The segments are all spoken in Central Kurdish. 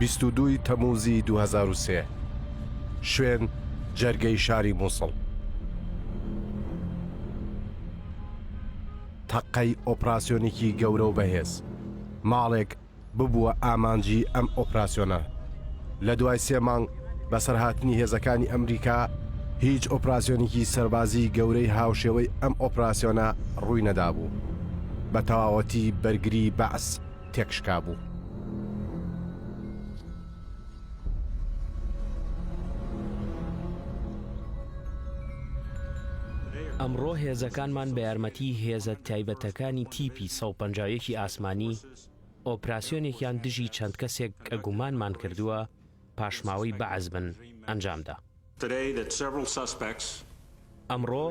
22 ی تەمووزی 2003. شوێن، جەرگەی شاری مووسڵ. تەقەی ئۆپراسیۆنێکی گەورە و بەهێز. ماڵێک ببووە ئامانجی ئەم ئۆپراسیۆنە. لە دوای سێ مانگ بەسەر هاتنی هێزەکانی ئەمریکا، هیچ ئۆپراسیۆنێکی سەربازیی گەورەی هاوشێوەی ئەم ئۆپراسیۆنە ڕووی نەدابوو. بە تەواوەتی بەرگریی بەعس تێکشکابوو. ئەمڕۆ هێزەکانمان بە یارمەتی هێزە تایبەتەکانی تیپی 151 ی ئاسمانی ئۆپراسیۆنێکیان دژی چەند کەسێک کە گومانمان کردووە پاشماوەی بەعس بن ئەنجامدا. ئەمڕۆ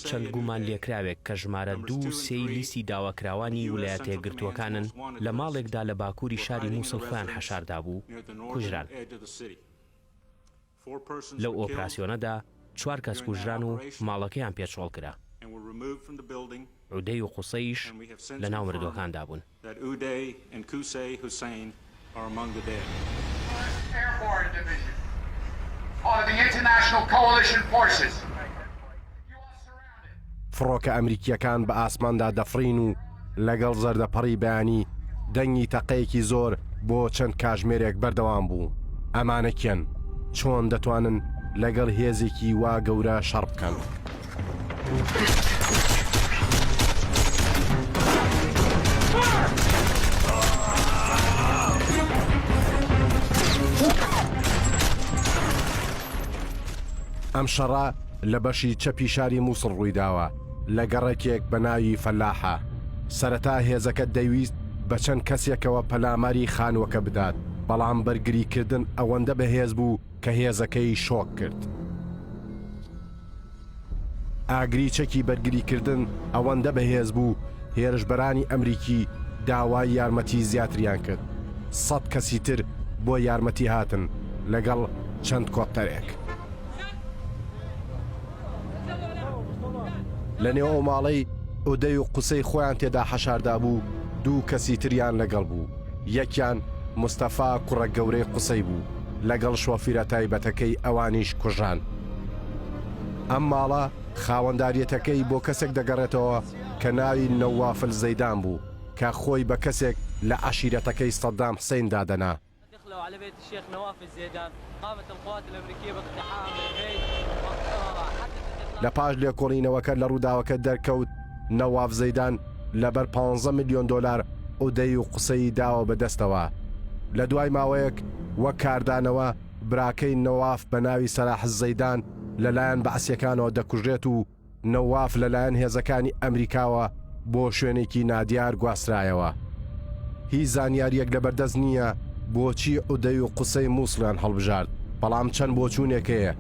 چەند گومانلێکراوێک کە ژمارە دوو و سێی لیستی داواکراوانی ولایەتەیەکگرتووەکانن لە ماڵێکدا لە باکووری شاری موسڵ خۆیان حەشاردابوو، کوژران. لەو ئۆپراسیۆنەدا چوار کەس کوژران و ماڵەکەیان پێ چۆڵکرا. عودەی و قوسەیش لەناو مردووەکاندا بوون. فڕۆکە ئەمریکییەکان بە ئاسماندا دەفڕین و لەگەڵ زەردەپەڕی بەیانی دەنگی تەقەیەکی زۆر بۆ چەند کاژمێرێک بەردەوام بوو. ئەمانە کێن؟ چۆن دەتوانن لەگەڵ هێزێکی وا گەورە شەڕ بکەن؟ ئەم شەڕە لە بەشی چەپی شاری مووسڵ ڕوویداوە، لە گەڕەکێک بە ناوی فەلاحە. سەرەتا هێزەکە دەیویست بە چەند کەسێکەوە پەلاماری خانووەکە بدات، بەڵام بەرگریکردن ئەوەندە بەهێز بوو کە هێزەکەی شۆک کرد. ئاگری چەکی بەرگریکردن ئەوەندە بەهێز بوو، هێرشبەرانی ئەمریکی داوای یارمەتی زیاتریان کرد، سەد کەسی تر بۆ یارمەتی هاتن لەگەڵ چەند کۆپتەرێک. لەنێو ئەو ماڵەی عودەی و قوسەی خۆیان تێدا حەشاردابوو، دوو کەسی تریان لەگەڵ بوو، یەکیان مستەفا کوڕە گەورەی قوسەی بوو، لەگەڵ شۆفیرە تایبەتەکەی ئەوانیش کوژران. ئەم ماڵە خاوەنداریەتەکەی بۆ کەسێک دەگەڕێتەوە کە ناوی نەوافل زەیدان بوو کە خۆی بە کەسێک لە عەشیرەتەکەی سەدام حسین دادەنا. لە پاش لێکۆڵینەوەکە لە ڕووداوەکە دەرکەوت نەواف زەیدان لەبەر پانزە ملیۆن دۆلار عودەی و قوسەیی داوە بە دەستەوە. لە دوای ماوەیەک وەک کاردانەوە براکەی نەواف بە ناوی سەلاح زەیدان لەلایەن بەعسیەکانەوە دەکوژرێت و نەواف لەلایەن هێزەکانی ئەمریکاوە بۆ شوێنێکی نادیار گواسترایەوە. هیچ زانیارییەک لەبەردەست نییە بۆچی عودەی و قوسەی موسڵیان هەڵبژارد، بەڵام چەند بۆچوونێک هەیە،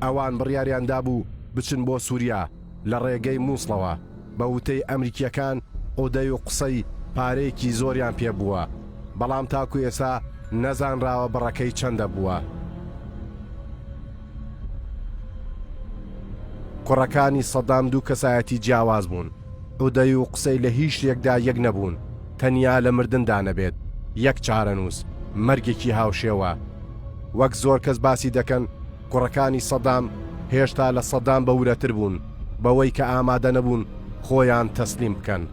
ئەوان بڕیاریان دابوو بچن بۆ سوریا لە ڕێگەی موسڵەوە، بە وتەی ئەمریکییەکان عودەی و قوسەی پارەیەکی زۆریان پێ بووە، بەڵام تاکو ئێستا نەزانراوە بڕەکەی چەندە بووە. کوڕەکانی سەدام دوو کەسایەتی جیاواز بوون، عودەی و قوسەی لە هیچ شتێکدا یەک نەبوون، تەنیا لە مردندا نەبێت، یەک چارەنووس، مەرگێکی هاوشێوە. وەک زۆر کەس باسی دەکەن، کوڕەکانی سەدام هێشتا لە سەدام بە ورەتر بوون، بەوەی کە ئامادە نەبوون خۆیان تەسلیم بکەن.